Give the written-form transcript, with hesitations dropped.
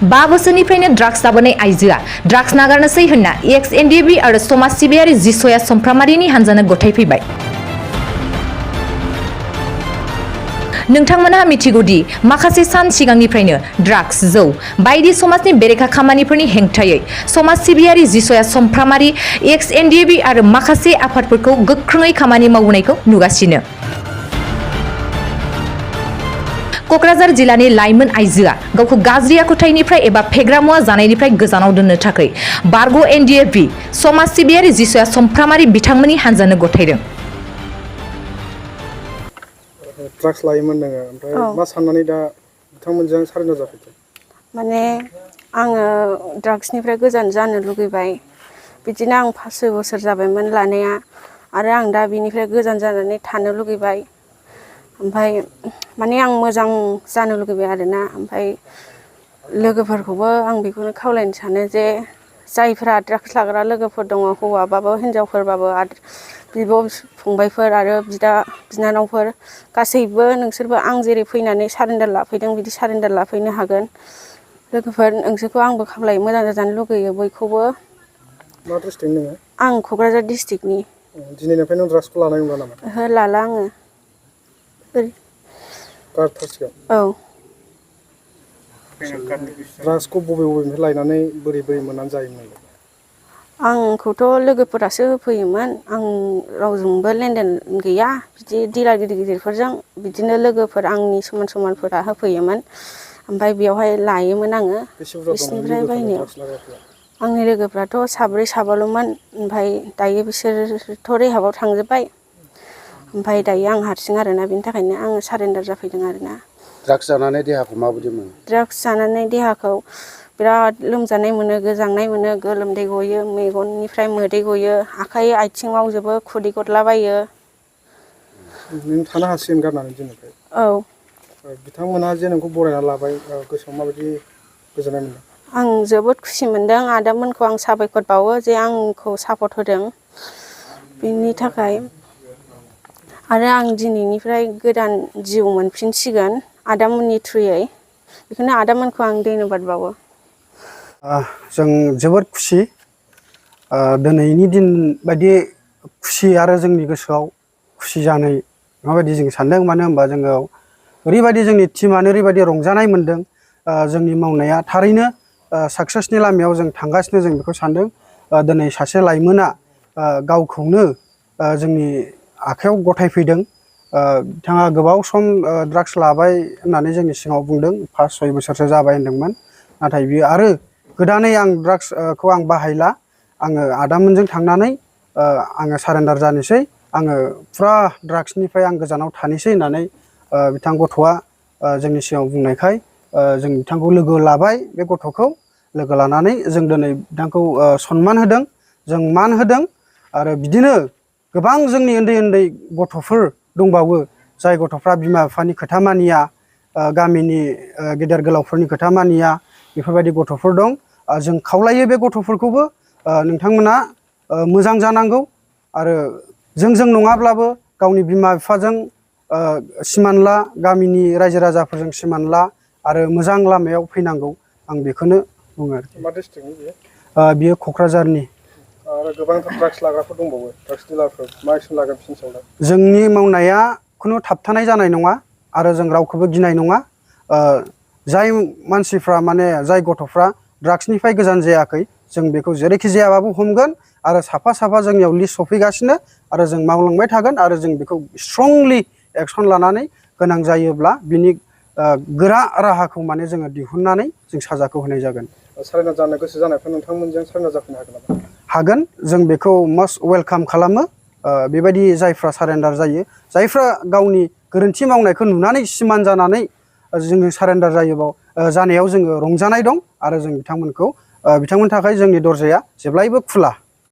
5 बोसोरनिफ्रायनो drugs लाबोनाय आइजोआ drugs नागारनोसै होनना एक्स-एनडिएबि आरो समाज सिबियारि जिसया समफ्रामारिनि हानजानो गथायफैबाय। नोंथांमोनहा मिथिगौदि माखासे सान सिगांनिफ्रायनो ड्राग्स, जौ बायदि समाजनि बेरेखा खामानिफोरनि हेंथायै समाज सिबियारि जिसया समफ्रामारि, एक्स-एनडिएबि आरो माखासे आफादफोरखौ गोख्रोङै खामानि मावबोनायखौ नुगासिनो। क'क्राझार जिल्लानि लाइमोन आइजोआ गावखौ गाज्रि आखुथायनिफ्राय एबा फेग्रा मुवा जानायनिफ्राय गोजानाव दोननो थाखाय बारग' एनडिएबि समाज सिबियारि जिसया समफ्रामारि बिथांमोननि हानजानो गथायदों। ड्राग्स लायोमोन नोङो, ओमफ्राय मा साननानै दा बिथांमोनजों सारेन्डार जाफैदों? माने आङो ड्राग्सनिफ्राय गोजान जानो लुगैबाय। बिदिनो आं 5 बोसोर जाबायमोन लानाया, आरो आं दा बिनिफ्राय गोजान जानानै थानो लुगैबाय। ओमफ्राय माने आं मोजां जानो लुगैबाय आरोना। ओमफ्राय लोगोफोरखौबो आं बेखौनो खावलायनो सानो जे जायफ्रा ड्राग्स लाग्रा लोगोफोर दङ, हौवाबाबो हिनजावफोरबाबो, बिब' फंबायफोर आरो बिदा बिनानावफोर, गासैबो नोंसोरबो आं जेरै फैनानै सारेन्डार लाफैदों बिदि सारेन्डार लाफैनो हागोन। लोगोफोर, नोंसोरखौ आंबो खावलायो, मोजां जाजानो लुगैयो बयखौबो। मा डिस्ट्रिक्ट नोङो? आं क'क्राझार डिस्ट्रिक्टनि। दिनैनिफ्राय नों ड्राग्सखौ लानाय नंला नामा? ओहो, लाला आङो। गारथारसिगोन? औ। ड्राग्सखौ बबे बबेनिफ्राय लायनानै बोरै मोननानै जायोमोन? आंखौथ' लोगोफोरासो होफैयोमोन। आं रावजोंबो लेनदेन गैया बिदि डिलार गिदिर गिदिरफोरजों। बिदिनो लोगोफोर आंनि समान समानफोरा होफैयोमोन। ओमफ्राय बेवहाय लायोमोन आङो बिसिनिफ्राय बायनायाव। आंनि लोगोफ्राथ' साब्रै साबाल'मोन। ओमफ्राय दायो बिसोरथ' रेहाबाव थांजोब्बाय। ओमफ्राय दायो आं हारसिं आरोना, बेनि थाखायनो आङो सारेन्डार जाफैदों आरोना। ड्राग्स जानानै देहाखौ माबायदि मोनो? ड्राग्स जानानै देहाखौ बिराद लोमजानाय मोनो, गोजांनाय मोनो, गोलोमदै गयो, मेगननिफ्राय मोदै गयो, आखाइ आथिं मावजोबो, खुदै गदलाबायो। नों थानो हासिगोन गारनानै दिनैनिफ्राय? औ। बिथांमोनहा जे नोंखौ बरायना लाबाय, गोसोआव माबायदि गोजोननाय मोनदों? आं जोबोद खुसि मोनदों। आदामोनखौ आं साबायखर बावो जे आंखौ सापर्ट होदों बेनि थाखाय। आरो आं दिनैनिफ्राय गोदान जिउ मोनफिनसिगोन आदामोननि थ्रुयै। बेखौनो आदामोनखौ आं धन्यबाद बावो। जों जोबोद खुसि। दिनैनि दिन बायदि खुसि आरो जोंनि गोसोआव खुसि जानाय माबायदि जों सानदों। मानो होनबा जोङो ओरैबायदि जोंनि टिमानो ओरैबायदि रंजानाय मोनदों। जोंनि मावनाया थारैनो साक्सेसनि लामायाव जों थांगासिनो, जों बेखौ सानदों। दिनै सासे लाइमोना गावखौनो जोंनि आखायाव गथायफैदों। बिथाङा गोबाव सम ड्राग्स लाबाय होननानै जोंनि सिगाङाव बुंदों। 5-6 बोसोरसो जाबाय होनदोंमोन। नाथाय बियो आरो गोदानै आं ड्राग्सखौ आं बाहायला, आङो आदामोनजों थांनानै आङो सारेन्डार जानोसै, आङो फुरा ड्राग्सनिफ्राय आं गोजानाव थानोसै होननानै बिथां गथ'आ जोंनि सिगाङाव बुंनायखाय जों बिथांखौ लोगो लाबाय। बे गथ'खौ लोगो लानानै जों दिनै बिथांखौ सनमान होदों, जों मान होदों। आरो बिदिनो गोबां जोंनि उन्दै उन्दै गथ'फोर दंबावो, जाय गथ'फ्रा बिमा बिफानि खोथा मानिया, गामिनि गेदेर गोलावफोरनि खोथा मानिया, बेफोरबायदि गथ'फोर दं। जों खावलायो बे गथ'फोरखौबो नोंथांमोना मोजां जानांगौ। आरो जों नङाब्लाबो गावनि बिमा बिफाजों सिमान ला, गामिनि रायजो राजाफोरजों सिमान ला, आरो मोजां लामायाव फैनांगौ। आं बेखौनो बुङो आरोखि। मा डिस्ट्रिक्टनि बियो? बियो क'क्राझारनि। आरो गोबांथार ड्राग्स लाग्राफोर दंबावो, ड्राग्स डिलारफोर, मा एक्सन लागोन बिसोरनि सायाव? जोंनि मावनाया खुनु थाबथानाय जानाय नङा, आरो जों रावखौबो गिनाय नङा। जाय मानसिफ्रा माने जाय गथ'फ्रा ड्राग्सनिफ्राय गोजान जायाखै, जों बेखौ जेरैखि जायाबाबो हमगोन। आरो साफा साफा जोंनियाव लिस्ट सफैगासिनो, आरो जों मावलांबाय थागोन। आरो जों बेखौ स्ट्रंलि एक्सन लानानै गोनां जायोब्ला बिनि गोरा राहाखौ माने जोङो दिहुननानै जों साजाखौ होनाय जागोन। सारेन्डार जानो गोसो जानायफ्रा नोंथांमोनजों सारेन्डार जाफैनो हागोन नामा? हागोन, जों बेखौ मस्ट वेलकाम खालामो। बेबायदि जायफ्रा सारेन्डार जायो, जायफ्रा गावनि गोरोन्थि मावनायखौ नुनानै सिमान जानानै जोङो सारेन्डार जानायाव जोङो रंजानाय दं। आरो जों बिथांमोननि थाखाय जोंनि दरजाया जेब्लायबो खुला।